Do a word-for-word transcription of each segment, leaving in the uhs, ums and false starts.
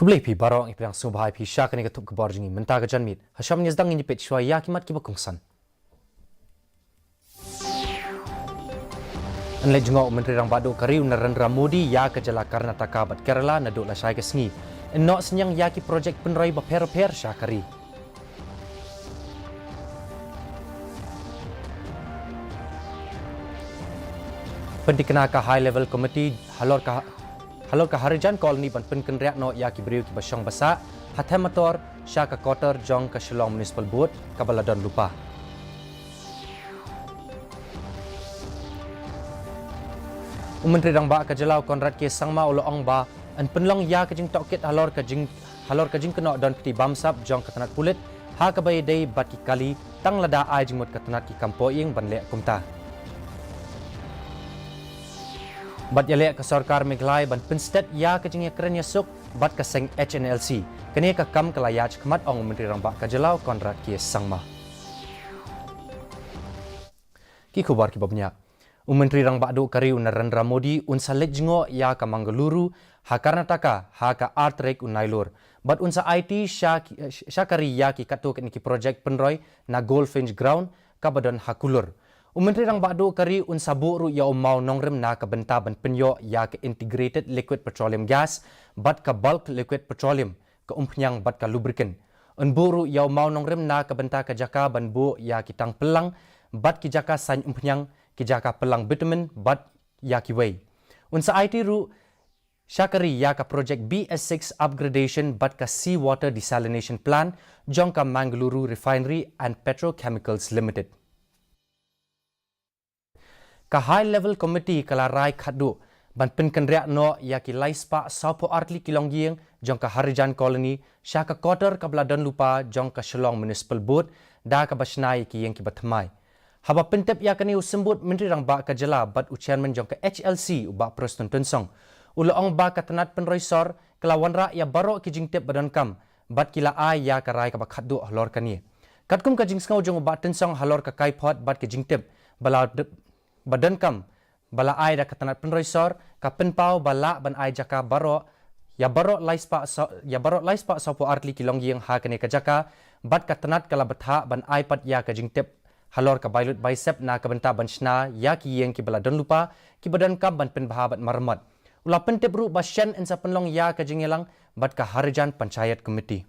Khublei phi baroh, ngi pdiang sngewbha ïa phi sha kane ka thup khubor jong ngi mynta ka janmiet. Ha shwa ngi sdang ngin ïa peit shuwa ïa ki mat kiba kongsan. Yn leit jngoh u Myntri Rangbah Duh ka ri u Narendra Modi ïa ka jylla Karnataka bad Kerala naduh lashai ka sngi. Yn noh synñiang ïa ki projek pynroi bapher bapher sha ka ri. Pynthikna ka High Level Committee halor ka, halor ka Harijan Colony ban pynkynriah noh ïa ki briew kiba shong ba sah ha Themator sha ka quarter jong ka Shillong Municipal Board kaba la don lypa. U Myntri Rangbah ka jylla u Conrad K Sangma u la ong ba yn pynlong ïa ka jingtohkit halor ka jing, halor ka jingkynnoh don kti bamsap jong ka tnat pulit ha kaba ïadei bad ki kali tang lada ai jingmut ka tnat ki kam pohïing ban leh kumta. Bad ïaleh ka sorkar Meghalaya ban pynstet ïa ka jingïakren ïasuk bad ka seng H N L C. Kane ka kam ka la ïaid shakhmat, ong u Myntri Rangbah ka jylla u Conrad K Sangma. Ki khubor kiba bniah. U Myntri Rangbah Duh ka ri u Narendra Modi un sa leit jngoh ïa ka Mangaluru ha Karnataka ha ka ar tarik u Nailur. Bad un sa aiti sha ki, sha ka ri ïa ki katto katne ki projek pynroi na Goldfinch Ground kaba don ha Kulur. U Myntri Rangbah Duh ka ri un sa buh ruh ïa u mawnongrim na ka bynta ban pynïoh ïa ka Integrated Liquid Petroleum Gas bad ka Bulk Liquid Petroleum, ka umphniang bad ka lubricant. Un buh ruh ïa u mawnongrim na ka bynta ka jaka ban buh ïa ki tang pyllang bad ki jaka saiñ umphniang, ki jaka pyllang bitumen bad ïa kiwei. Un sa aiti ruh sha ka ri ïa ka projek B S six upgradation bad ka Sea Water Desalination Plant jong ka Mangaluru Refinery and Petrochemicals Limited. Ka High Level Committee ka la rai khatduh ban pynkynriah noh ïa ki laispah sawphew artylli ki longïing jong ka Harijan Colony sha ka quarter kaba la don lypa jong ka Shillong Municipal Board da kaba shna ïa ki ïing kiba thymmai. Haba pyntip ïa kane u symbud Myntri Rangbah ka jylla bad u Chairman jong ka H L C u Bah Prestone Tynsong u la ong ba ka tnat pynroi sor ka la wanrah ïa baroh ki jingtip ba donkam bad ki la ai ïa ka rai kaba khatduh halor kane. Katkum ka jingsngew jong u Bah Tynsong halor ka kaiphod bad ka jingtip ba la d-, ba donkam ba la ai da ka tnat pynroi sor, ka pynpaw ba lah ban ai jaka baroh ïa baroh laispah saw, ïa baroh laispah sawphew artylli ki longïing ha kane ka jaka, bad ka tnat ka la bthah ban ai pat ïa ka jingtip halor ka bai lut bai sep na ka bynta ban shna ïa ki ïing kiba la don lypa kiba donkam ban pynbha bad maramot. U la pyntip ruh ba shen yn sa pynlong ïa ka jingïalang bad ka Harijan Panchayat Committee.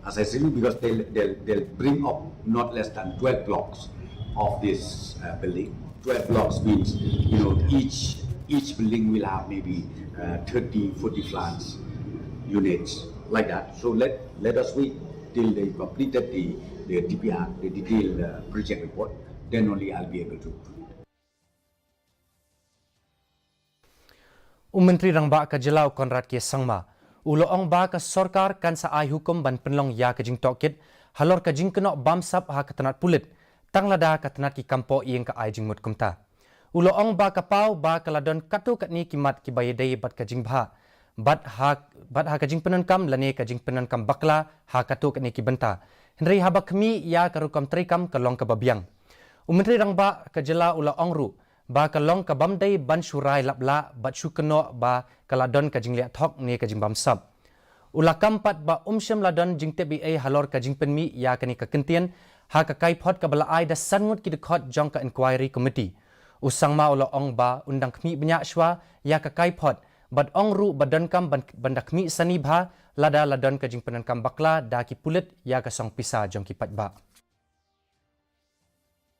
As I said, because they'll, they'll, they'll bring up not less than twelve blocks of this uh, building. Twelve blocks means, you know, each each building will have maybe uh, thirty, forty flats, units, like that. So let, let us wait till they completed the, the D P R, the detailed uh, project report. Then only I'll be able to. U Myntri Rangbah ka jylla u Conrad K Sangma u la ong ba ka sorkar kan sa ai hukum ban pynlong ïa ka jingtohkit halor ka jingkynnoh bamsap ha ka tnat pulit tang lada ka tnat ki kam pohïing ka ai jingmut kumta. U la ong ba ka paw ba ka la don katto katne ki mat kiba ïadei bad ka jingbha bad ha, bad ha ka jingpyndonkam lane ka jingpyndonkam bakla ha katto katne ki bynta. Hynrei haba khmih ïa ka rukom treikam ka long kaba biang. U Myntri Rangbah ka jylla u la ong ruh ba ka long ka bym dei ban shu rai lap lah bad shu kynnoh ba ka la don ka jingleh thok ne ka jingbamsap. U la kam pat ba um shym la don jingtip ei ei halor ka jingpynmih ïa kane ka kyntien ha ka kaiphod kaba la ai da san ngut ki dkhot jong ka Inquiry Committee. U Sangma u la ong ba un dang khmih bniah shuwa ïa ka kaiphod bad ong ruh ba donkam ban, ban da khmih sani bha lada la don ka jingpyndonkam bakla da ki pulit ïa ka song pisa jong ki paidbah.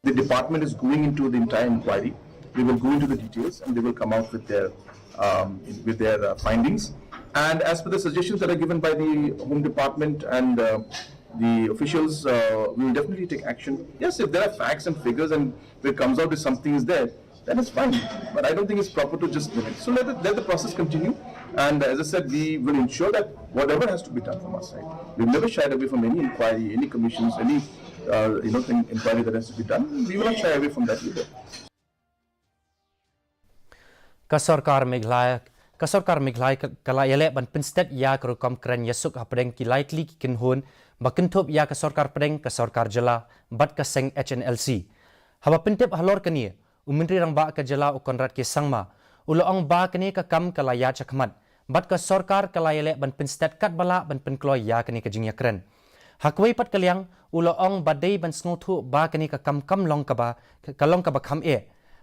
The department is going into the entire inquiry. They will go into the details and they will come out with their um, with their uh, findings. And as per the suggestions that are given by the Home Department and uh, the officials, uh, we will definitely take action. Yes, if there are facts and figures and if it comes out that something is there, then it's fine. But I don't think it's proper to just limit. So let the, let the process continue. And as I said, we will ensure that whatever has to be done from our side, we've never shied away from any inquiry, any commissions, any uh, you know, thing, inquiry that has to be done. We will not shy away from that either. Ka sorkar Meghalaya, ka sorkar Meghalaya ka, ka la ïaleh ban pynstet ïa ka rukom kren ïasuk hapdeng ki lai tylli ki kynhun ba kynthup ïa ka sorkar pdeng, ka sorkar jylla bad ka seng H N L C. Haba pyntip halor kane, u Myntri Rangbah ka jylla u Conrad K Sangma u la ong ba kane ka kam ka la ïaid shakhmat bad ka sorkar ka la ïaleh ban pynstet katba lah ban pynkloi ïa kane ka jingïakren. Ha kawei pat ka liang, u la ong ba dei ban sngewthuh ba kane ka kam kam long kaba, ka long kaba kham eh.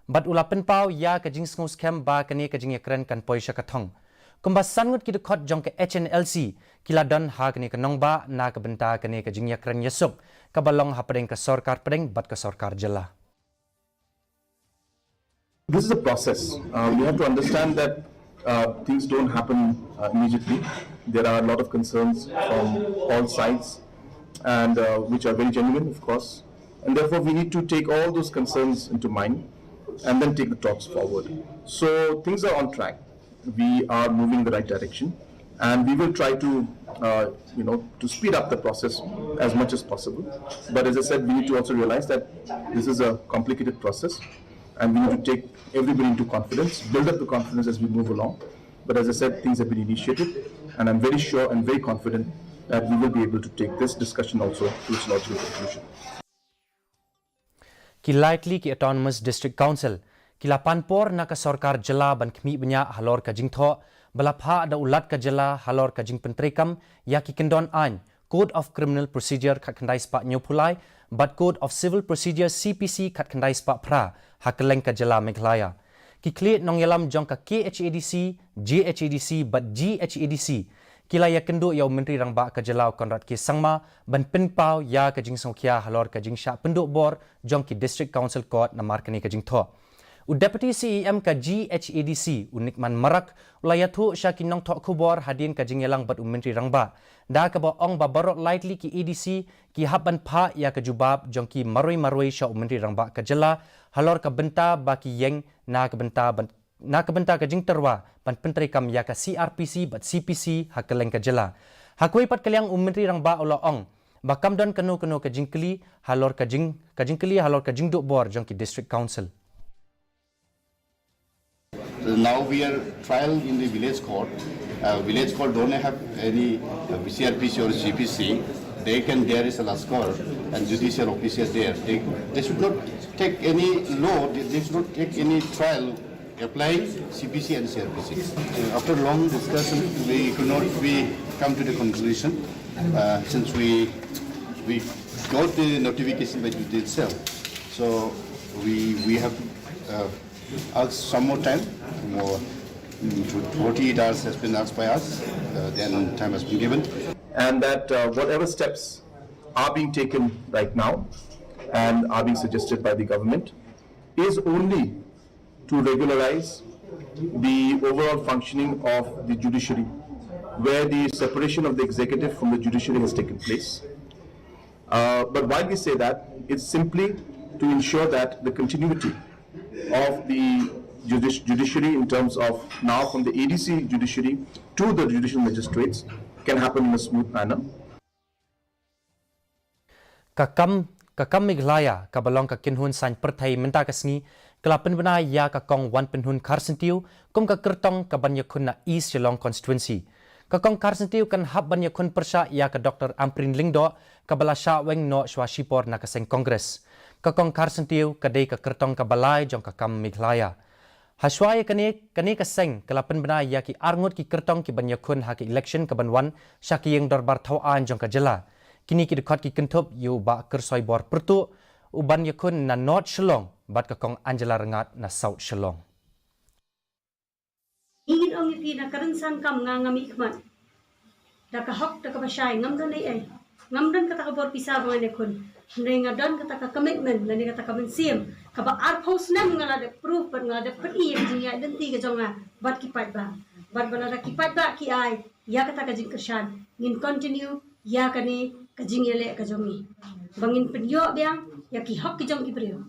Bad u la pynpaw ïa ka jingsngewskhem ba kane ka jingïakren kan poi sha ka thong. Kumba san ngut ki dkhot jong ka H N L C ki la don ha kane ka nongbah na ka bynta kane ka jingïakren ïasuk kaba long hapdeng ka sorkar pdeng bad ka sorkar jylla. This is a process. Uh, we have to understand that uh, things don't happen uh, immediately. There are a lot of concerns from all sides, and uh, which are very genuine, of course. And therefore, we need to take all those concerns into mind and then take the talks forward. So things are on track. We are moving in the right direction, and we will try to, uh, you know, to speed up the process as much as possible. But as I said, we need to also realize that this is a complicated process, and we need to take everybody into confidence, build up the confidence as we move along. But as I said, things have been initiated, and I'm very sure and very confident that we will be able to take this discussion also to its logical conclusion. Ki lai tylli ki Autonomous District Council ki la pan por na ka sorkar jylla ban khmih bniah halor ka jingthoh ba la phah da u Lat ka jylla halor ka jingpyntreikam ïa ki kyndon aiñ Code of Criminal Procedure khatkhyndai spah hynñiewphew lai bad Code of Civil Procedure C P C khatkhyndai spah phra ha kylleng ka jylla Meghalaya. Ki khlieh nongïalam jong ka K H A D C, J H A D C bad G H A D C ki la ïakynduh ïa u Myntri Rangbah ka jylla u Conrad K Sangma ban pynpaw ïa ka jingsngewkhia halor ka jingshah pynduh bor jong ki District Council Court namar kane ka jingthoh. U Deputy C E M ka G H A D C u Nickman Marak u la ïathuh sha ki nongthoh khubor hadien ka jingïalang bad u Myntri Rangbah da kaba ong ba baroh lai tylli ki A D C ki hap ban phah ïa ka jubab jong ki marwei marwei sha u Myntri Rangbah ka jylla halor ka bynta ba ki ïeng na ka bynta ban na ka bynta ka jingtyrwa ban pyntreikam ïa ka C R P C bad C P C ha kylleng ka jylla. Ha kawei pat ka liang u Myntri Rangbah u la ong ba kam don kano kano ka jingkylli halor ka jing ka jingkylli halor ka jingduh bor jong ki District Council. Now we are trial in the village court. Uh, village court don't have any uh, C R P C or C P C. They can there is a Laskar and judicial officer there. They, they should not take any law. They, they should not take any trial applying C P C and C R P C. Uh, after long discussion, we could not we come to the conclusion uh, since we we got the notification by today itself. So we we have uh, asked some more time, more mm, forty-eight hours has been asked by us, uh, then time has been given. And that uh, whatever steps are being taken right now and are being suggested by the government is only to regularize the overall functioning of the judiciary, where the separation of the executive from the judiciary has taken place. Uh, but while we say that, it's simply to ensure that the continuity of the judici- judiciary in terms of now from the A D C judiciary to the judicial magistrates can happen in a smooth manner. Ka kam ka kam Meghalaya kaba long ka kynhun saiñ pyrthei mynta ka sngi ka la pynbna ïa ka kong Wanpynhun Kharsyntiew kum ka kyrtong kaban ïakhun na East Shillong Constituency. Ka kong Kharsyntiew kan hap ban ïakhun pyrshah ïa ka Doctor Ampareen Lyngdoh kaba la shah weng noh shwa shipor na ka seng Congress. Ka kong Kharsyntiew ka dei ka kyrtong kaba lai jong ka kam Meghalaya. Hashwa ïa kane, kane ka seng ka la pynbna ïa ki arngut ki kyrtong kiban ïakhun ha ka election kaban wan sha ka ïing dorbar thaw aiñ jong ka jylla. Kine ki dkhot ki kynthup ïa u Bah Kyrsoibor Pyrtuh uban ïakhun na North Shillong bad ka kong Angela Rngat na South Shillong. Ngi ngin ong ïa phi na ka rynsan kam nga ngam ïa khmat. Da ka hok da kaba shai ngam don ei ei. Ngam don kata ka bor pisa ba ngan ïakhun. Hynrei nga don kata ka commitment lane kata ka mynsiem kaba arphew snem nga la dep proof bad nga la dep pyni ïa ka jingïaid lynti ka jong nga bad ki paidbah. Bad ba lada ki paidbah ki ai ïa kata ka jingkyrshan ngin continue ïa kane ka jingïaleh ka jong ngi. Ba ngin pynïoh biang ïa ki hok ki jong ki briew.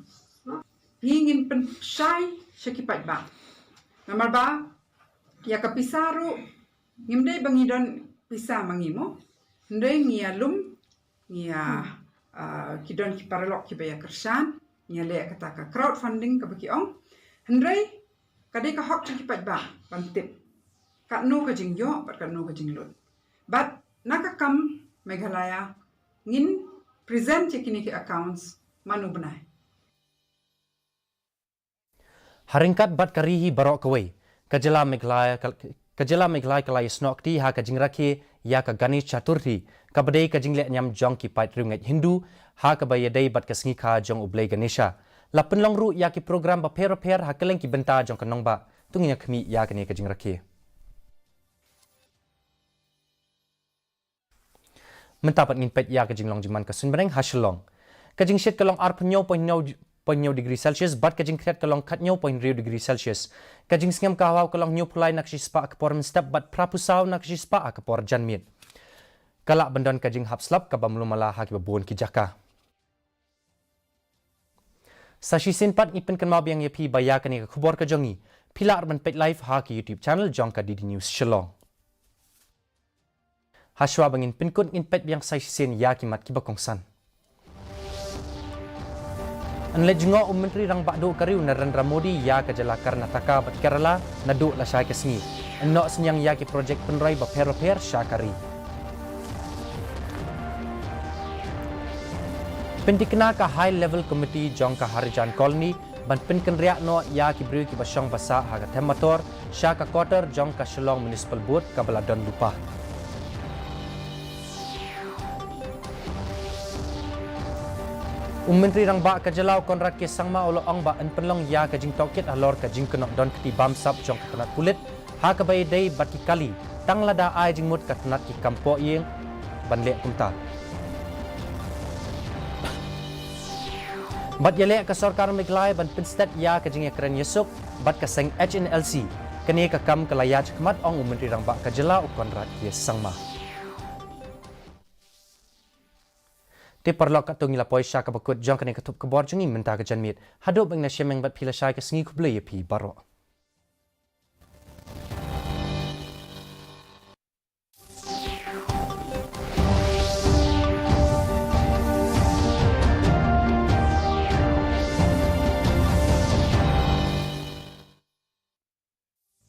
Ngi ngin pynshai sha ki paidbah. Namar ba ïa ka pisa ruh ngim dei ba ngi don pisa ma ngi mo. Hynrei ngi ïa lum ngi ïa ki don ki paralok kiba ïa kyrshan ngi ïa leh kata ka crowd funding kaba ki ong. Hynrei ka dei ka hok jong ki paidbah ban tip katno ka jingïoh bad katno ka jinglut. Bad na ka kam Meghalaya ngin present ïa kine ki accounts man u bnai. Ha ryngkat bad ka ri hi baroh kawei, ka jylla Meghalaya ka, ka jylla Meghalaya ka la ïasnoh kti ha ka jingrakhe ïa ka Ganesh Chaturthi, kaba dei ka jingleh niam jong ki paid riewngeit Hindu, ha kaba ïadei bad ka sngi kha jong u Blei Ganesha. La pynlong ruh ïa ki program bapher bapher ha kylleng ki bynta jong ka nongbah. To ngin ïa khmih ïa kane ka jingrakhe. Mynta pat ngin peit ïa ka jinglong jingman ka suiñbneng ha Shillong. Ka jingshit ka long arphew hynñiew point hynñiew degree Celsius bad ka jingkhriat ka long khathynñiew point hynriew degree Celsius. Ka jingsngem ka hawa ka long hynñiewphew lai na ka shispah ha ka por mynstep bad phraphew saw na ka shispah ha ka por janmiet. Ka lah ban don ka jinghap slap kaba mluh mala ha kiba bun ki jaka. Sa shisien pat ngi pynkynmaw biang ïa phi ba ïa kane ka khubor ka jong ngi phi lah ruh ban peit live ha ka YouTube channel jong ka D D News Shillong. Hashwa ba ngin pynkut ngin peit biang sa shisien ïa ki mat kiba kongsan. Yn leit jngoh u Myntri Rangbah Duh ka ri u Narendra Modi ïa ka jylla Karnataka bad Kerala naduh lashai ka sngi. Yn noh synñiang ïa ki projek pynroi bapher bapher sha ka ri. Pynthikna ka High Level Committee jong ka Harijan Colony ban pynkynriah noh ïa ki briew kiba shong ba sah ha ka them mator sha ka quarter jong ka Shillong Municipal Board kaba la don lypa. U Myntri Rangbah ka jylla u Conrad K Sangma u la ong ba yn pynlong ïa ka jingtohkit halor ka jingkynnoh don kti bamsap jong ka tnat pulit ha kaba ïadei bad ki kali, tang lada ai jingmut ka tnat ki kam pohïing ban leh kumta. Bad ïaleh ka sorkar Meghalaya ban pynstet ïa ka jingïakren ïasuk bad ka seng H N L C. Kane ka kam ka la ïaid shakhmat, ong u Myntri Rangbah ka jylla u Conrad K Sangma. Te paralok, katto ngi la poi sha kaba kut jong kane ka thup khubor jong ngi mynta ka janmiet. Haduh ban ïashem bad phi lashai ka sngi, khublei ïa phi baroh.